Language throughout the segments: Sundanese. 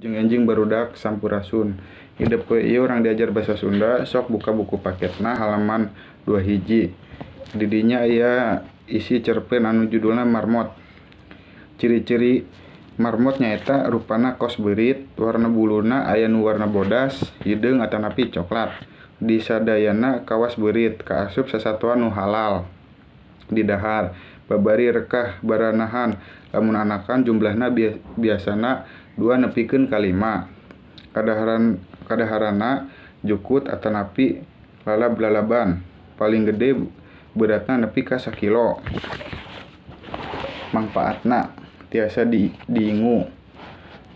Wilujeng enjing barudak, sampurasun. Hidep poe ieu urang diajar basa Sunda, sok buka buku paketna halaman 21. Di dinya aya isi cerpen anu judulna Marmot. Ciri-ciri marmot nyaeta rupana kos beurit, warna buluna aya nu warna bodas, hideung atanapi coklat. Disadayana kawas beurit, kaasup sasatoan nu halal didahar, babari rekah baranahan. Lamun anakan jumlahna biasana 2 nepikeun ka 5. Kadaharanna jukut atanapi lalab-lalaban. Paling gede beratna nepi ka sakilo. Mangpaatna tiasa diingu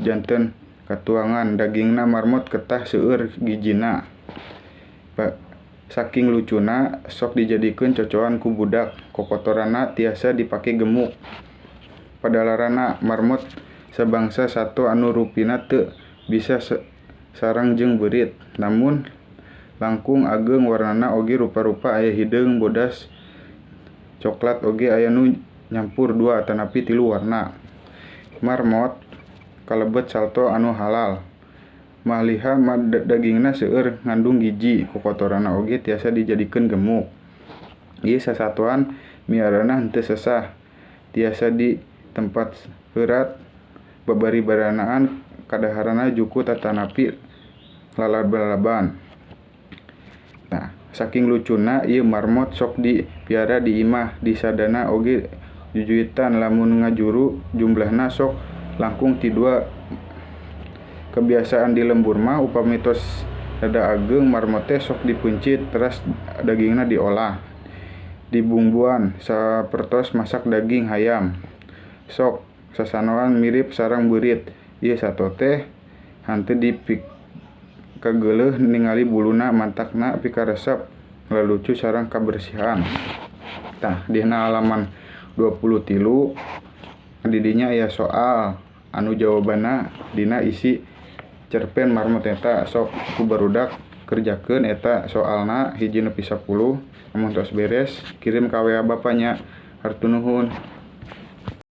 janten katuangan. Dagingna marmot ketah seueur gijina. Saking lucuna sok dijadikeun cocoan ku budak. Kokotoranna tiasa dipake gemuk. Padalarana marmot sabangsa sato anu rupina teu bisa sarang jeung beurit, namun langkung ageung. Warnana oge rupa-rupa, aya hideung, bodas, coklat, oge aya nu nyampur 2 atanapi 3 warna. Marmot kalebet salto anu halal. Maliha dagingna seueur ngandung giji, kokotoranna oge tiasa dijadikeun gemuk. Ieu sasatoan miarana henteu sesah, tiasa di tempat heurat, babari baranaan, kadaharanna jukut atanapi lalab-lalaban. Nah, saking lucuna ieu marmot sok dipiara di imah, disadana oge jujuitan. Lamun ngajuru jumlahna sok langkung ti 2. Kebiasaan di lembur mah upami tos rada ageung marmot teh sok dipeuncit teras dagingna diolah, dibumbuan sapertos masak daging hayam. Sok sasanoan mirip sareng beurit. Ieu sato teh henteu dipikageuleuh ningali buluna, mantakna pikaresep, lalucu sareng kabersihan. Tah, dina halaman 23 di dinya aya soal anu jawabanna dina isi cerpen marmot eta. Sok ku barudak kerjakeun eta soalna 1 nepi 10. Lamun tos beres kirim ka WA Bapa nya. Hatur nuhun.